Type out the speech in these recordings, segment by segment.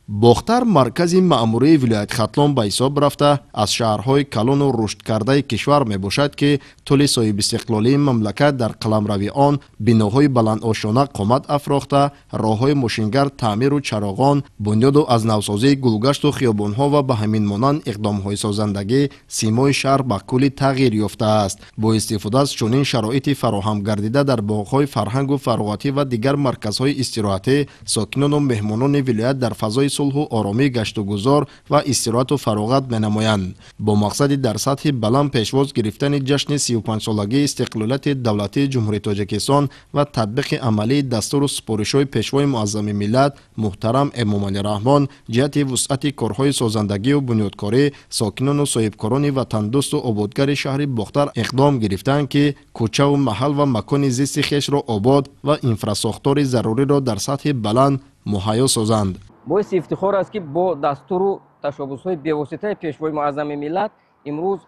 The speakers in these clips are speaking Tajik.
Бохтар маркази маъмурии вилояти Хатлон ба ҳисоб рафта, аз шаҳрҳои калону рушдкардаи кишвар мебошад, ки тӯли соҳибистиқлолии мамлакат дар қаламрави он биноҳои баландошёна қомат афрохта, роҳҳои мошингард, таъмиру чароғон, бунёду аз навсозии гулгашту хиёбонҳо ва ба ҳамин монанд иқдомҳои созандагӣ симои шаҳр ба куллӣ тағйир ёфтааст. Бо истифода аз чунин шароити фароҳам гардида дар боғҳои фарҳангу фароғатӣ ва дигар марказҳои истироҳатӣ сокинону меҳмонони вилоят дар фазои сулҳу оромӣ гаштугузор ва истироҳату фароғат менамоянд. Бо мақсади дар сатҳи баланд пешвоз гирифтани ҷашни 35-солагии истиқлолияти давлатии Ҷумҳурии Тоҷикистон ва татбиқи амалии дастуру супоришҳои Пешвои муаззами миллат муҳтарам Эмомалӣ Раҳмон ҷиҳати вусъати корҳои созандагию бунёдкорӣ сокинону соҳибкорони ватандӯсту ободгари шаҳри Бохтар иқдом гирифтанд, ки кӯчаву маҳал ва макони зисти хешро обод ва инфрасохтори заруриро дар сатҳи баланд муҳайё созанд. Боиси ифтихор аст, ки бо дастуру ташаббусҳои бевоситаи Пешвои муаззами миллат имрӯз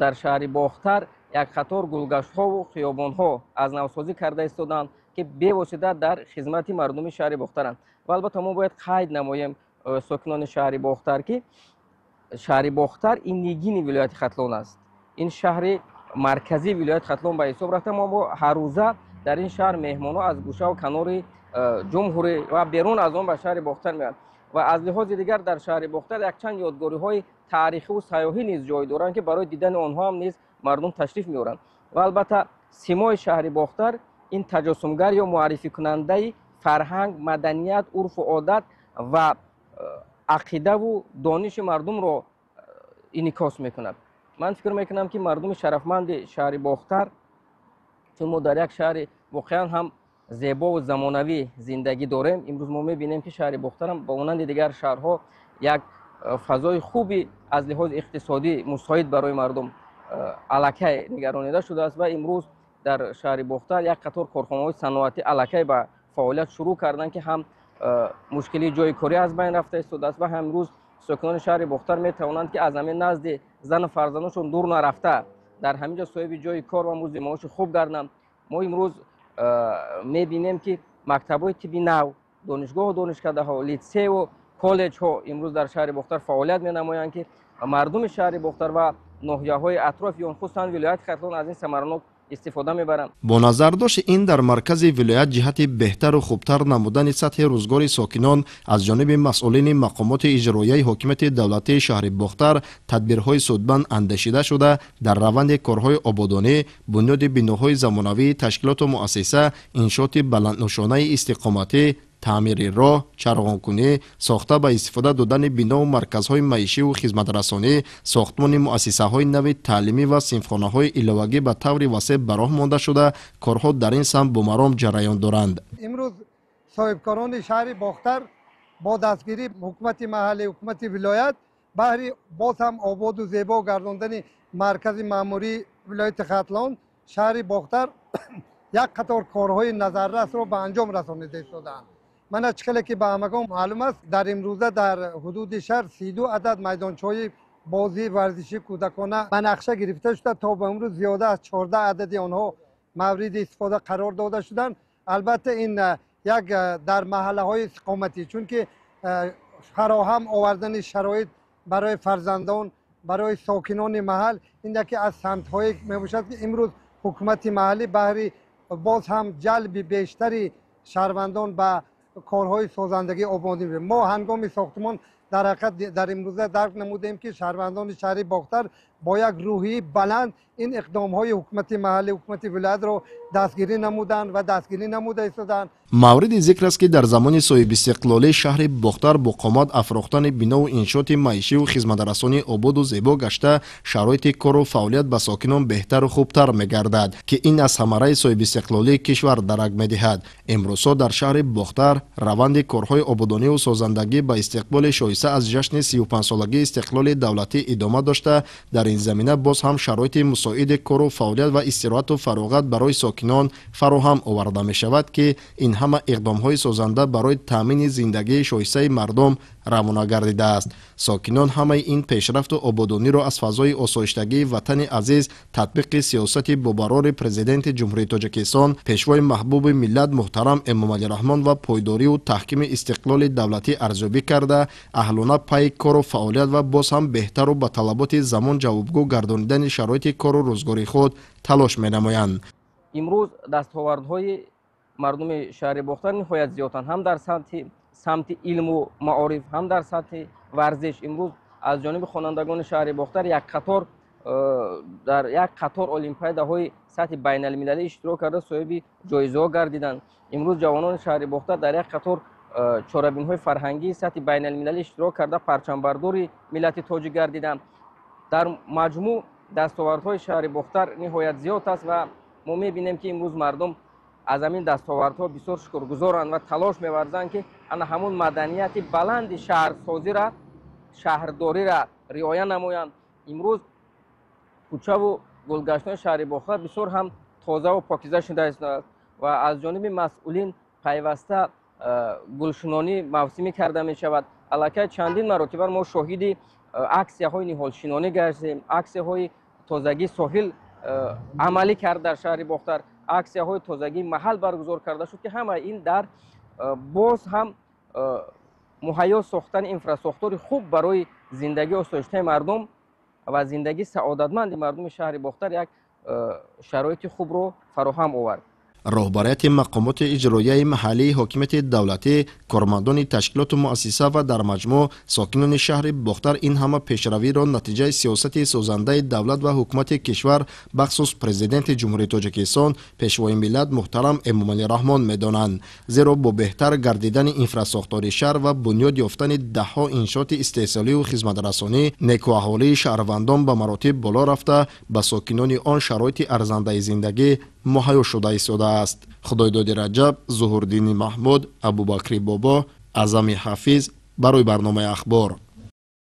дар шаҳри Бохтар як қатор гулгаштҳову хиёбонҳо аз навсозӣ карда истоданд, ки бевосита дар хизмати мардуми шаҳри Бохтаранд. Ва албатта мо бояд қайд намоем, сокинони шаҳри Бохтар, ки шаҳри Бохтар ин нигини вилояти Хатлон аст. Ин шаҳри марказии вилояти Хатлон ба ҳисоб рафта, мо ҳаррӯза дар ин шаҳр меҳмонҳо аз гӯшаву канори ҷумҳурӣ ва берун аз он ба шаҳри Бохтар меоянд. Ва аз лиҳози дигар дар шаҳри Бохтар якчанд ёдгориҳои таърихиву сайёҳӣ низ ҷой доранд, ки барои дидани онҳо ҳам низ мардум ташриф меоранд. Ва албатта симои шаҳри Бохтар ин таҷассумгар ё муаррификунандаи фарҳанг, маданият, урфу одат ва ақидаву дониши мардумро инъикос мекунад. Ман фикр мекунам, ки мардуми шарафманди шаҳри Бохтар, чун мо дар як шаҳри воқеан ҳам зебову замонавӣ зиндагӣ дорем, имрӯз мо мебинем, ки шаҳри Бохтарам ба монанди дигар шаҳрҳо як фазои хуби аз лиҳози иқтисодӣ мусоид барои мардум аллакай нигаронида шудааст. Ва имрӯз дар шаҳри Бохтар як қатор корхонаҳои саноатӣ аллакай ба фаъолият шурӯъ карданд, ки ҳам мушкилии ҷойи корӣ аз байн рафта истодааст ва ҳам имрӯз сокинони шаҳри Бохтар метавонанд, ки аз ҳамин назди зану фарзандонашон дур нарафта, дар ҳамин ҷо соҳиби ҷойи кор ва музди маоши хуб гарданд. Мо имрӯз мебинем, ки мактабҳои тибби нав, донишгоҳу донишкадаҳо, литсею коллеҷҳо имрӯз дар шаҳри Бохтар фаъолият менамоянд, ки мардуми шаҳри Бохтар ва ноҳияҳои атрофи он, хусусан вилояти Хатлон, аз ин самаранок истифода мебаранд. Бо назардошти ин дар маркази вилоят ҷиҳати беҳтару хубтар намудани сатҳи рӯзгори сокинон аз ҷониби масъулини мақомоти иҷроияи ҳокимияти давлатии шаҳри Бохтар тадбирҳои судманд андешида шуда, дар раванди корҳои ободонӣ, бунёди биноҳои замонавии ташкилоту муассиса, иншооти баландношонаи истиқоматӣ, таъмири роҳ, чароғонкунӣ, сохта ба истифода додани бинову марказҳои маишиву хизматрасонӣ, сохтмони муассисаҳои нави таълимӣ ва синфхонаҳои иловагӣ ба таври васеъ ба роҳ монда шуда, корҳо дар ин самт бомаром ҷараён доранд. Имрӯз соҳибкорони шаҳри Бохтар бо дастгирии ҳукумати маҳаллӣ, ҳукумати вилоят баҳри боз ҳам ободу зебо гардондани маркази маъмурии вилояти Хатлон, шаҳри Бохтар, як қатор корҳои назаррасро ба анҷом расонида истодаанд. Мана, чӣ хеле ки ба ҳамагон маълум аст, дар имрӯза дар ҳудуди шаҳр 32 адад майдончаҳои бозии варзишии кӯдакона ба нақша гирифта шуда, то ба имрӯз зиёда аз 14 адади онҳо мавриди истифода қарор дода шуданд. Албатта, ин як дар маҳаллаҳои истиқоматӣ, чунки фароҳам овардани шароит барои фарзандон, барои сокинони маҳал ин яке аз самтҳое мебошад, ки имрӯз ҳукумати маҳаллӣ баҳри боз ҳам ҷалби бештари шаҳрвандон ба корҳои созандагӣ, ободӣ. Мо ҳангоми сохтмон дар ҳақиқат дар имрӯза дарк намудем, ки шаҳрвандони шаҳри Бохтар бо як рӯҳии баланд ин иқдомҳои ҳукумати маҳаллӣ, ҳукумати вилоятро дастгирӣ намуданд ва дастгирӣ намуда истодаанд. Мавриди зикр аст, ки дар замони соҳибистиқлолӣ шаҳри Бохтар бо қомат афрохтани бинову иншооти маишиву хизматрасонии ободу зебо гашта, шароити кору фаъолият ба сокинон беҳтару хубтар мегардад, ки ин аз самараи соҳибистиқлолии кишвар дарак медиҳад. Имрӯзҳо дар шаҳри Бохтар раванди корҳои ободониву созандагӣ ба истиқболи шоиста аз ҷашни 35-солагии истиқлоли давлатӣ идома дошта, дар ин замина боз ҳам шароити мусоиди кору фаъолият ва истироҳату фароғат барои сокинон фароҳам оварда мешавад, ки ин ҳама иқдомҳои созанда барои таъмини зиндагии шоистаи мардум равона гардидааст. Сокинон ҳамаи ин пешрафту ободониро аз фазои осоиштагии ватани азиз, татбиқи сиёсати бобарори Президенти Ҷумҳурии Тоҷикистон, Пешвои маҳбуби миллат муҳтарам Эмомалӣ Раҳмон ва пойдориву таҳкими истиқлоли давлатӣ арзёбӣ карда, аҳлона пайи кору фаъолият ва боз ҳам беҳтару ба талаботи замон ҷавобгӯ гардонидани шароити кору рӯзгори худ талош менамоянд. Имрӯз дастовардҳои мардуми шаҳри Бохтар ниҳоят зиёданд, ҳам дар самти илму маориф, ҳам дар сатҳи варзиш. Имрӯз аз ҷониби хонандагони шаҳри Бохтар дар як қатор олимпиадаҳои сатҳи байналмилалӣ иштирок карда, соҳиби ҷоизаҳо гардиданд. Имрӯз ҷавонони шаҳри Бохтар дар як қатор чорабиниҳои фарҳангии сатҳи байналмилалӣ иштирок карда, парчамбардори миллати тоҷик гардиданд. Дар маҷмӯъ дастовардҳои шаҳри Бохтар ниҳоят зиёд аст ва мо мебинем, ки имрӯз мардум аз ҳамин дастовардҳо бисёр шукргузоранд ва талош меварзанд, ки ана ҳамун маданияти баланди шаҳрсозира, шаҳрдориро риоя намоянд. Имрӯз кӯчаву гулгаштҳои шаҳри Бохтар бисёр ҳам тозаву покиза шудааст ва аз ҷониби масъулин пайваста гулшинонӣ мавсимӣ карда мешавад. Аллакай чандин маротиба мо шоҳиди аксияҳои ниҳолшинонӣ гаштем, аксияҳои тозагии соҳил амалӣ кард дар шаҳри Бохтар, аксияҳои тозагии маҳал баргузор карда шуд, ки ҳамаи ин дар боз ҳам муҳайё сохтани инфрасохтори хуб барои зиндагии осоиштаи мардум ва зиндагии саодатманди мардуми шаҳри Бохтар як шароити хубро фароҳам овард. Роҳбарияти мақомоти иҷроияи маҳаллии ҳокимияти давлатӣ, кормандони ташкилоту муассиса ва дар маҷмӯъ сокинони шаҳри Бохтар ин ҳама пешравиро натиҷаи сиёсати созандаи давлат ва ҳукумати кишвар, бахсус Президенти Ҷумҳурии Тоҷикистон, Пешвои миллат муҳтарам Эмомалӣ Раҳмон медонанд. Зеро бо беҳтар гардидани инфрасохтори шаҳр ва бунёд ёфтани даҳҳо иншооти истеҳсолию хизматрасонӣ, некуаҳолии шаҳрвандон ба маротиб боло рафта, ба сокинони он шароити арзандаи зиндагӣ муҳайё шуда истодааст. Худойдоди Раҷаб, Зуҳурддини Маҳмуд, Абубакри Бобо, Аъзами Ҳафиз барои барномаи Ахбор.